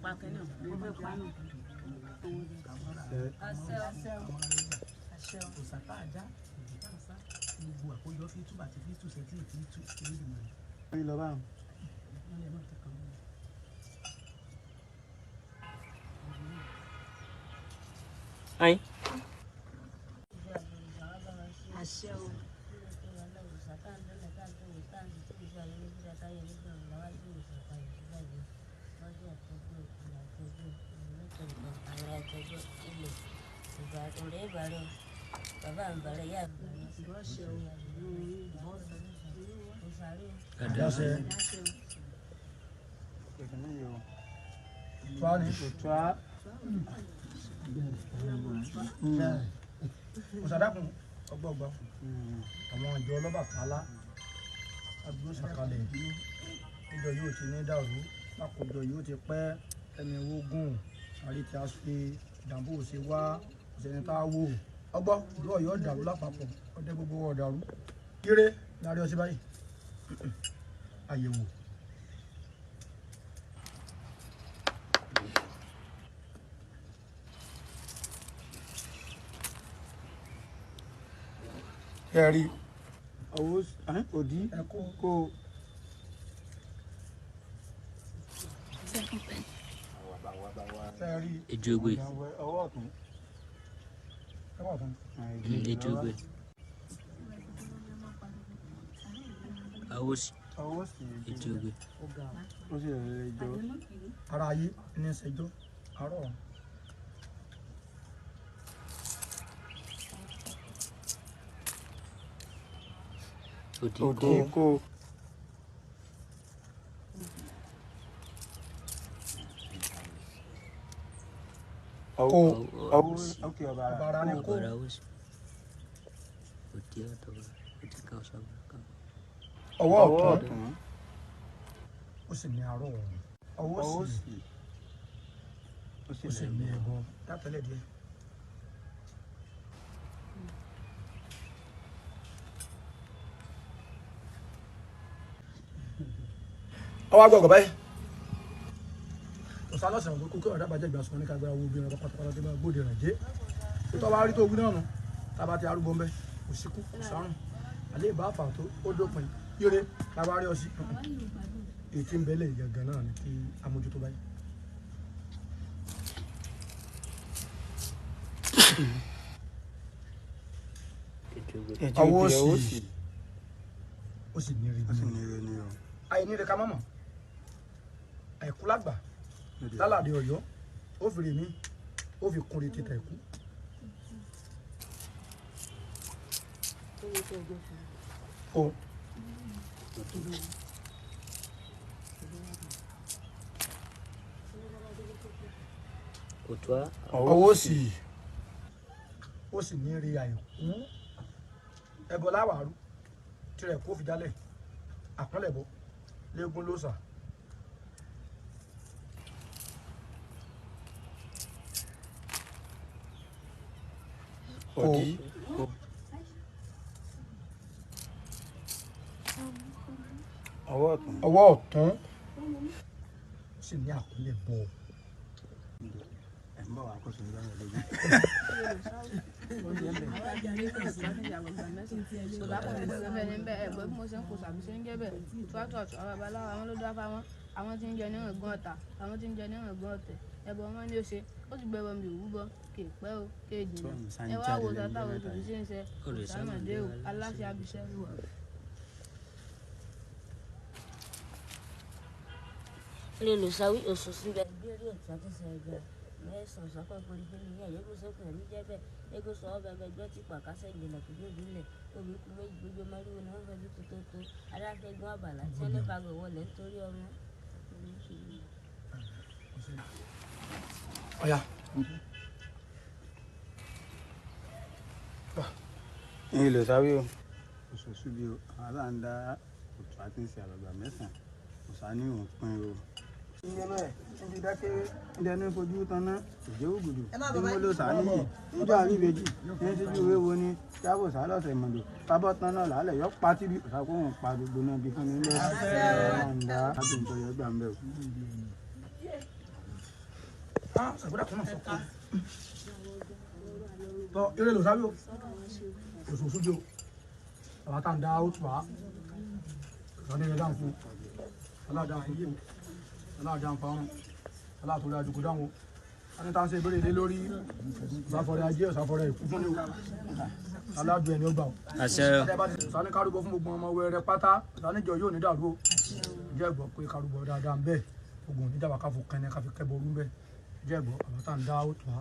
Pa kínní o, mo fẹ́ pa náà. Àṣẹ o. Àṣẹ o. Òòṣà tá a já, ìdí tá a sá, gbogbo àkójọ fi túbà tí fi tú sẹ́tì fi tú Elédùmarè. Orí lọ báwọn. Wọ́n lè má ti kàn mí. Ayin. Àṣẹ o. Àṣẹ o. Àṣẹ. Àṣẹ o. Ìkànnì yìí o. Òtúá ni. Òtúá. Òṣàdàkùn ọgbọgba àwọn àjọ Ọlọ́bàtálá agbó sàkalẹ̀ níjọ yóò ti ní dàrú lákòjọ yóò ti pẹ́ ẹni wógùn àrí tí a ṣe ìdààmú ò ṣe wá òṣèlú tá a wò ọgbọ́ ìlú Ọ̀yọ́ dàrú lápapọ̀ ọdẹ gbogbo wọn dàrú ire lárí ọsẹ báyìí àyẹ̀wò. Ẹ rí Ọwọ́ òdì ẹ kó kó. Ẹ rí Ejogbe. Ọwọ́ ọ̀tún. ẹ wà fún Ejogbe. Awosi. Ọwọ́ sì. Ejogbe. Ó sì rẹ̀ jọ. Ara ayé ní ṣẹjọ́ àárọ̀ ọ̀hún. Òdì Òdì kó. kó. Kó. Ọwọ́ òkè ọ̀bàrà. Ọ̀bàrà ni kó. Ọ̀bàrà awosi. Òdì ọ̀tọ̀bàrà. Òdì ká ọ̀sàbàrà ká. Ọwọ́ Ọwọ́ ọ̀tún ọ̀tún. ó sì ní àárọ̀ ọ̀hún. Ọwọ́ Ọwọ́ sì sì. Ó ó sì ní ẹbọ dátẹ́lẹ̀ díẹ̀. Ọwọ́ agbọ̀gọ̀ báyìí ọ̀sán lọ́sàn án kókó ọ̀dà bàjẹ́ ìgbà sọ̀rọ̀ ní kagbára wo obìnrin ọba pátápátá tí wọ́n gbòde rẹ̀ jẹ́ tó bá rí tó wí náà nù tába ti arúgbó ń bẹ kò síkú kò sárùn àlẹ́ ìbá àfà tó ó dópin ire tába rí ọ sí èyí tí ń bẹ́lẹ̀ gangan náà ni kí amójútó báyìí. Ejogbe. Ọwọ́ Ọwọ́ sì. sì. Ó sì ní rí Ó sì ní ire ni o. àìní rẹ̀ ká mọ̀mọ́ àìkú lágbà lálàdé Ọ̀yọ́ ó fi rè mí ó fi kún retí tàìkú. O Òtúá. Ọwọ́ sì ó sì ní rí àìkú ẹbọ láwàárú tirẹ̀ kó fi jálẹ̀ àpọ́nlẹ̀bọ léegun ló sà. Òdì. Ọwọ́ ọ̀tún. Ọwọ́ ọ̀tún ó sì ní àpọ́nlẹ̀bọ. Ẹ̀ ń bọ̀ wá kó sì ń gbọ́n lójú. Àwọn tí ń jẹ ní ọgbọ́n ọ̀tà, àwọn tí ń jẹ ní ọgbọ́n ọ̀tẹ̀, ẹbọ wọn ni ó ṣe, ó sì gbẹbọ mi òwúbọ, kè pẹ́ o, kè jìnnà. Ẹ wá wo tata wo tòbí ṣe ń ṣe, òsàmọ̀dé o, aláṣẹ abiṣẹ́ wà. Lè lò sáwí òṣù síbẹ̀. Gbérí òtún àti sẹ̀gbẹ̀ mẹ́sàn-án sọ́kọ̀ pé ní ẹ̀yẹ́gùn sọ́kùn ẹ̀mí jẹ́ bẹ́ẹ̀ eégún sọ ọ́ bẹ́ẹ̀ gbọ́ tí pàkásẹ̀ ìjìnlẹ̀ kò gbé ìbílẹ̀ obì kú méjì gbogbo mọ́ríwó ni wọ́n fẹ́ bí tótótó adáfẹ́gbọ́n àbàlá tí wọ́n nípa gbọ̀ wọlé nítorí ọmọ. Ọ̀yà. Ìyìn lò sáwí o. Òṣòṣù bí o, àwọn aláǹdá òtún àti ń ṣe àgbàgbà mẹ́sàn-án. Òṣà ní òun pín o. Ìyẹn bẹ́ẹ̀, níbi dákẹ́rẹ́, níbi ẹni fojú tanná, ìjẹ́ ògùdù, ìwọ ló sà níyì, níjọ́ àríbejì, ní síjú ìwé wo ni, yàgò sálọ̀sẹ̀ mọ̀dọ̀, tábọ̀ tán náà làálẹ̀ yọ pa tíbi, òṣà kó òun pa gbogbo náà bí fún mi lẹ́sẹ̀. Ọ̀ǹda àbí ìjọyọ̀ gbà ń bẹ̀ o. Ah, sàgbọ́dà kan náà sọ kọ́. Tọ́ eré lò sáré o, òṣòṣù jò, àwọn tá à ń dá ó tù wá, ìsọdí rẹ̀ dáhùn fún, aláàdá fún yíò, aláàdá ń farun, aláàtòrí àjòkó dáhùn o. Ẹni tá à ń ṣe ìbéèrè lé lórí ìsáfọ̀rẹ́ ajé ìsáfọ̀rẹ́ ìkú fún ni o, aláàjù ẹni ó gbà o. Àṣẹ o. Sani kárúbọ fún gbogbo ọmọ wẹrẹ pátá, sanijọ yóò ní dàrú o. Jẹ́ gbọ́ pé kárúbọ dáadáa ń bẹ, ogun oníjàmbá káfọ kẹne káfí kẹbọ orú ń bẹ. Jẹ́ gbọ́ àwọn tá à ń dá ó tù wá.